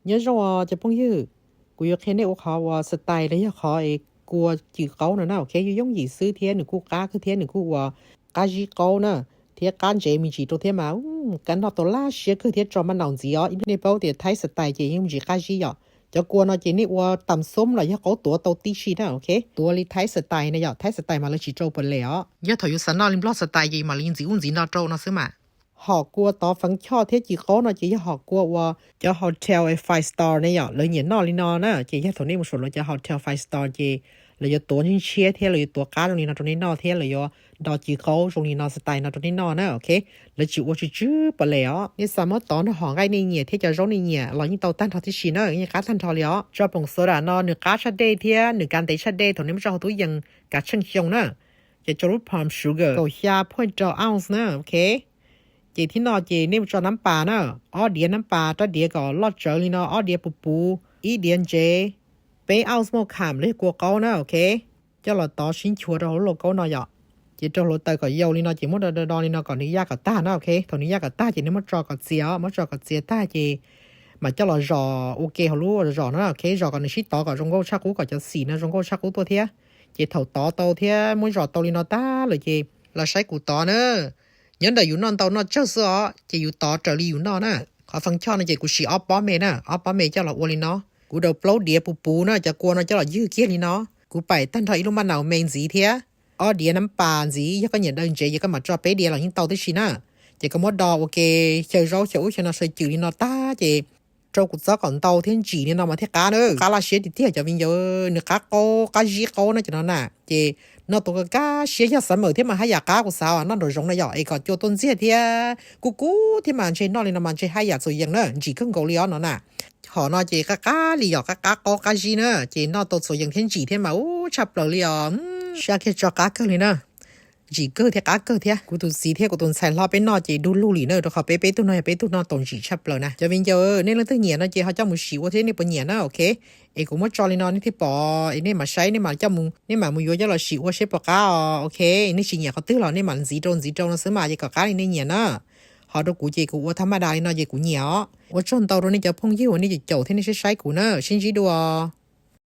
Nyob zoo os cov phooj ywg, kuv yuav qhia nej ua qhov uas style los yog qhov es kua cws qaub no na, ok, yooj yim xwb thiab nws kuj qab kawg thiab nws kuj ua qab zib qaub na, thiab qab ntsev me ntsis rau thiab mas, kab noj tau laj siab kawg thiab tso maj naus ntxiv os. Nej paub tias Thaib style ces yeej me ntsis qab zib yom. Cov kua no ces nej ua tam xom los yog qaub tuav tau tib si na, ok, tuav li Thaib style na yom, Thaib style mas lawv tsis rau pam les os. Yog thaum yus xav noj li Nplog style ces mam li ntxiv ub ntxiv no rau no xwb mas. Hom kua tov feev choj thiab cws qaub no ces yog hom kua uas cov hotel es five star ne yom, lawv nyiam noj li no na. Ces yog thaum nej mus saum lawv cov hotel five star ces lawv yuav tuav ntshiab ntshiab thiab lawv yuav tuav qab zoo li no rau nej noj thiab lawv yuav do cws qaub zoo li no style no rau nej noj na, ok. Lawv tsis ua tsw tsw pam les os. Nej xav muab tov nrog hom nqaij nej nyiam thiab cov zaub nej nyiam los yeej tau tag nrho tib si na, yeej qab tag nrho li os. Tso poom soda no nws qab tshaj dej thiab nws kav ntev tshaj dej thaum nej muab tso hauv tub yees kav tsheej xyoo na. Ces tso lub palm sugar kaum xya point rau ounce na, ok. Ces thib no ces nej mus tso nab pas na, ob diav nab pas, rab diav kom loj tsawv li no, ob diav puv puv, ib diav ntsev, peb ounce muaj kham los yog kua qaub na, ok. Coj los tov sib nchuav rau hauv lauj kaub no yom. Ces rau hluav taws kom yau li no ces muab do do do li no kom nws yaj kom tag na, ok. Thaum nws yaj kom tag ces nej muab tso kom txias os, muab tso kom txias tag ces mam coj los zom ua ke hauv lub zom no, ok, zom kom nws sib tov kom zoo nkauj tshaj qub, kom cov xim no zoo nkauj tshaj qub tuaj thiab. Ces thaum tov tau thiab muab zom tau li no tag lawm ces los saib kuv tov na. Nyob ntawm yus noj ntau noj tsawg xwb os ces yus tov raws li yus noj na. Qhov feev choj no ces kuv siv ob pob me na, ob pob me coj los ua li no. Kuv daus plaub diav puv puv na, cov kua no coj los ywg kiag li no. Kuv paim tag nrho ib lub maj naus me ntxiv thiab ob diav nab pas ntxiv, yog koj nyiam daw ntsev ces koj mam tso peb diav los yeej tau tib si na. Ces koj muab do ua ke, xyaw zaub xyaw ub xyaw no saw cws li no tag ces rau kuv txob kom ntau thiab ntsim li no mas thiaj qab na. Qab laj siab tiag tiag cov viv ncaus, nws qab qaub qab zib qaub na cov no na. Ces noj tau kaj siab, yog xav mawm thiab mas haj yam qab, kuv xav noj nraum zoov na yom, es kom cua tuaj ntxiag thiab kuj kub thiab mas ntshe noj li no mas ntshe haj yam txaus yees na, ntsim kawg nkaus li os no na. Hom no ces qab qab li yom, qab qab qaub qab zib na, ces noj tau txaus yees thiab ntsim thiab mas ub tshaj plaws li os. Sab kiag tso qab kawg li na. Ntsim kawg thiab qab kawg thiab. Kuv tus txiv thiab kuv tus ntxhais hlob peb noj ces du lug li na, rau qhov peb peb tug no yog peb tug noj tau ntsim tshaj plaws na. Cov viv ncaus, nej leej twg nyiam no ces ho coj mus sim ua thiab nej puas nyiam na, ok. Es kuv muab tso li no nej thiaj pom, es nej mam saib, nej mam coj mus, nej mam mus yuav coj los sim ua seb puas qab os, ok. Nej tsis nyiam qhov twg los nej mam ntxiv rau ntxiv rau no xwb mas, ces kom qab li nej nyiam na. Ho rau kuv ces kuv ua thaj maj das li no ces kuv nyiam os. Ua tsaug ntau rau nej cov phooj ywg uas nej caum caum thiab nej saib saib kuv na, sib ntsib dua.